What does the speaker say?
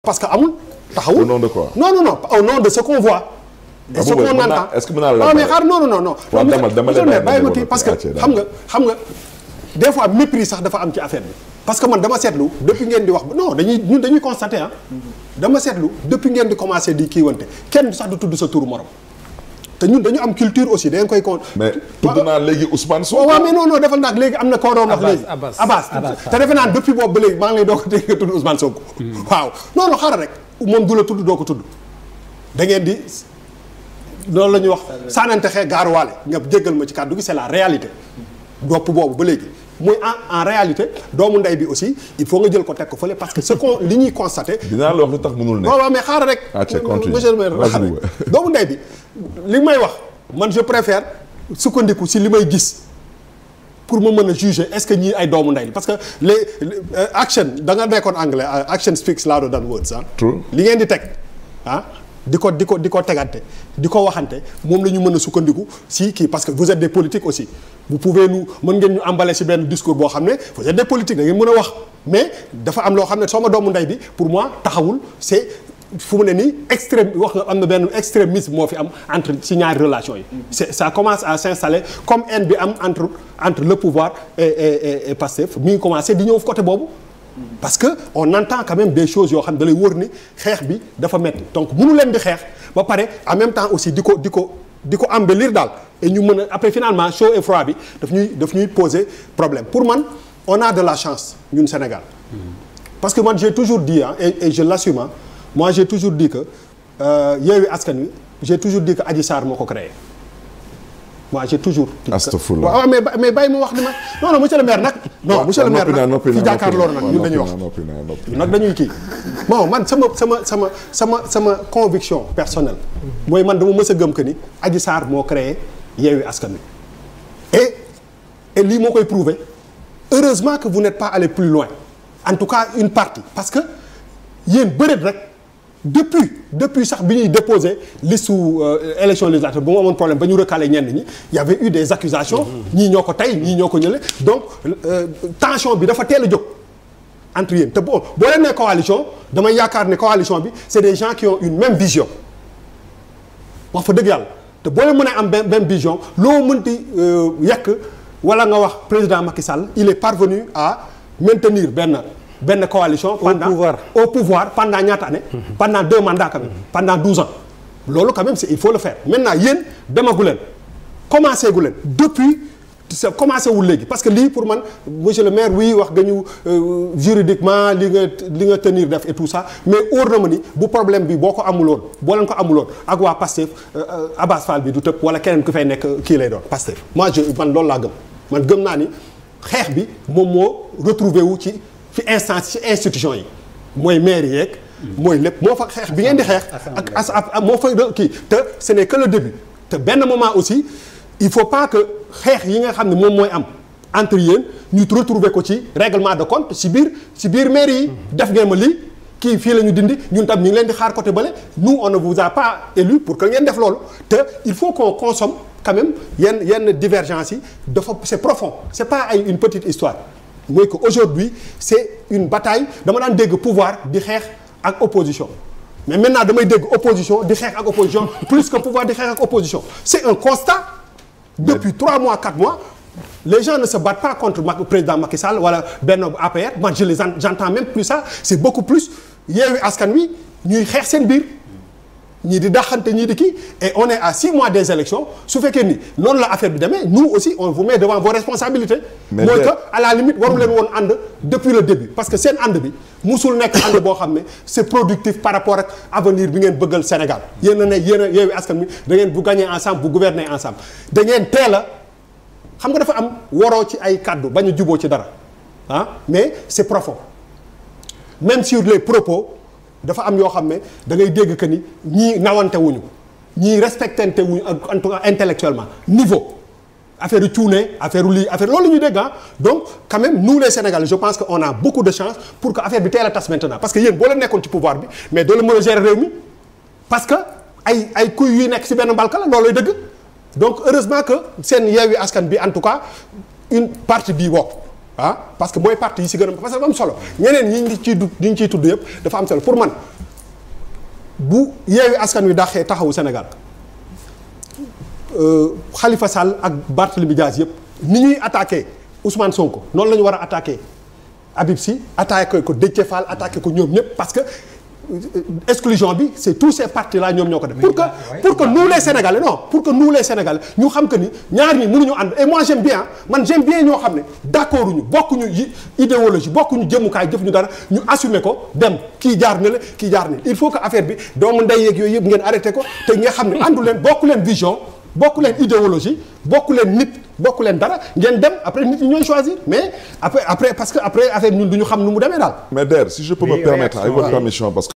parce que amul taxawul. Au nom de quoi? Non, au nom de ce qu'on voit. Et ce qu'on entend. Est-ce que mën naa la mais xaar non. waaw dama bàyyi ma kii parce que xam nga des fois mépris sax dafa am ci affaire bi. parce que man dama seetlu depuis ngeen di wax non dañuy constater ah. dama seetlu depuis ngeen di commencer di kiiwante kenn sax du tudd sa turu morom. te ñun dañu am culture aussi da ngeen koy con. mais tudd naa léegi Ousmane Sonko. waaw mais non defal naa léegi am na koo doon wax léegi. Abbas te defe naa depuis boobu ba léegi maa ngi lay doog a dégg nga tudd Ousmane Sonko. waaw non xaaral rek moom du la tudd doo ko tudd da ngeen di. loolu la ñuy wax sànnante xee gaaruwaale nga jéggal ma ci kàddu gi c'est la réalité dopp boobu ba léegi muy en réalité doomu ndey bi aussi il faut nga jël ko teg ko fële parce que ce qu'on li ñuy constaté. dinaa la wax lu tax mënul nekk. waaw mais xaaral rek. monsieur le maire xaaral doomu ndey bi li may wax man je préfère sukkandiku si li may gis pour ma mën a juger est-ce que ñii ay doomu ndey parce que les action da nga nekkoon anglais action speaks louder than words ah. li ngeen di teg ah. di ko tegante di ko waxante moom la ñu mën a sukkandiku si kii parce que vous êtes des politiques aussi vous pouvez mën ngeen ñu emballer si benn discours boo xam ne vous êtes des politiques da ngeen mën a wax mais dafa am loo xam ne sama doomu ndey bi pour moi taxawul c'est fu mu ne nii extrême wax nga am na benn extrémisme moo fi am entre si ñaari relation yi. ça commence à s'installer comme haine bi am entre le pouvoir et Pastef mi ngi commencé di ñëw côté boobu. parce que on entend quand même des choses yoo xam ne da lay wóor ni xeex bi dafa metti donc mënu leen di xeex ba pare en même temps aussi di ko embellir daal et ñu mën a après finalement chaud et froid bi daf ñuy poser problème pour man on a de la chance ñun Sénégal parce que man j'ai toujours dit et je l'assume moi j'ai toujours dit que Yewwi Askan Wi j'ai toujours dit que Adji Sarr moo ko créé moi j'ai toujours. astafurlah waaw mais bàyyi ma wax ni ma non monsieur le maire nag. non monsieur le maire nag fi jàkkaarloo nag ñun dañuy wax nag dañuy kii. bon man sama conviction personnelle. mooy man dama mës a gëm que ni Adji Sarr moo créé Yewwi Askan Wi. et lii moo koy prouver heureusement que vous n'êtes pas allé plus loin en tout cas une partie parce que yéen bëreet rek. depuis sax bi ñuy déposé liste élection législative bu mu amoon problème ba ñu recalé ñenn ñi y avait eu des accusations ñii ñoo ko tey ñii ñoo ko ñële donc tension bi dafa teel a jóg entre yéen te boo leen nee coalition damay yaakaar ne coalition bi c'est des gens qui ont une même vision wax fa dëgg yàlla te boo leen mën a am même vision loo mënti yekk wala nga wax président Macky Sall il est parvenu à maintenir benn coalition au pouvoir pendant ñaata année pendant 2 mandats quand même pendant 12 ans loolu quand même il faut le faire maintenant yéen demagu leen commencé gu leen depuis commencé wul léegi parce que lii pour man monsieur le maire oui wax nga ñu juridiquement li nga tenir def et tout ça mais óor na ma ni bu problème bi boo leen ko amuloon ak waa Pastef Abass Fall bi du tëb wala keneen ku fay nekk kii lay doon Pastef man loolu laa gëm naa ni xeex bi moom moo retrouvé wu ci institution yi mooy maire yeeg mooy lépp moo fa xeex bi ngeen di xeex ak moo fa kii te ce n'est que le début te benn moment aussi il faut pas que xeex yi nga xam ne moom mooy am entre yéen ñu retrouver ko ci règlement de compte si biir maire yi def ngeen ma lii kii fii la ñu dindi ñun tam ñu ngi leen di xaar côté bële nous on ne vous a pas élu pour que ngeen def loolu te il faut qu'on consomme quand même yenn divergence yi dafa c'est profond c'est pas ay une petite histoire mooy que aujourd'hui c'est une bataille dama daan dégg pouvoir di xeex ak opposition mais maintenant damay dégg opposition di xeex ak opposition plus que pouvoir di xeex ak opposition c'est un constat depuis 3 mois 4 mois les gens ne se battent pas contre président Macky Sall wala benn APR man j'entends même plus ça c'est beaucoup plus Yewwi Askan Wi ñuy xeex seen biir ñii di daxante ñii di kii et on est à 6 mois des élections su fekkee ni noonu la affaire bi demee nous aussi on vous met devant vos responsabilités. mooy que à la limite waru leen woon ànd depuis le début parce que seen ànd bi musul nekk ànd boo xam ne c'est productif par rapport ak avenir bi ngeen bëggal Sénégal yéen a ne Yewwi Askan Wi da ngeen bu gagner ensemble bu gouverner ensemble da ngeen teel a xam nga dafa am waroo ci ay kàddu bañ a juboo ci dara mais c'est profond même sur les propos. dafa am yoo xam ne da ngay dégg que ni ñii nawante wuñu ñii respectante wuñu en tout cas intellectuellement niveau affaire yu cuune affaire lii affaire loolu la ñuy dégg donc quand même nous les Sénégalais je pense que on a beaucoup de chance pour que affaire bi teel a tas maintenant parce que yéen boo leen nekkoon ci pouvoir bi mais doo leen mën a gérer réew mi parce que ay kuy yuy nekk ci benn mbalka la loolooy dëgg donc heureusement que seen Yewwi Askan bi en tout cas une partie bii bokk parce que mooy parti yi si gën a parce que dafa am solo ñeneen ñi ñu ciy tudd yëpp dafa am solo pour man bu Yewwi Askan Wi dàqee taxawu Sénégal Khalifa Sall ak Barthélémy Dias yëpp ni ñuy attaqué Ousmane Sonko noonu la ñu war a attaqué Habib Sy attaqué ko Déthié Fall attaqué ko ñoom ñëpp parce que exclusion bi c'est tous ces partis là ñoom ñoo ko def pour que nous les Sénégalais ñu xam que ni ñaar ñi mënuñu ànd et moi j'aime bien ñoo xam ne d'accord ñu bokkuñu idéologie bokkuñu jëmukaay jëf ñu dara ñu assumer ko dem kii jaar ne la kii jaar ne il faut que affaire bi doomu ndey yeeg yooyu yëpp ngeen arrêté ko te nga xam ne àndu leen bokku leen vision bokku leen idéologie bokku leen nit bokku leen dara ngeen dem après nit ñi ñooy choisir mais après parce que après affaire ñun du ñu xam nu mu demee daal. mais Der si je peux me permettre avec votre permission parce que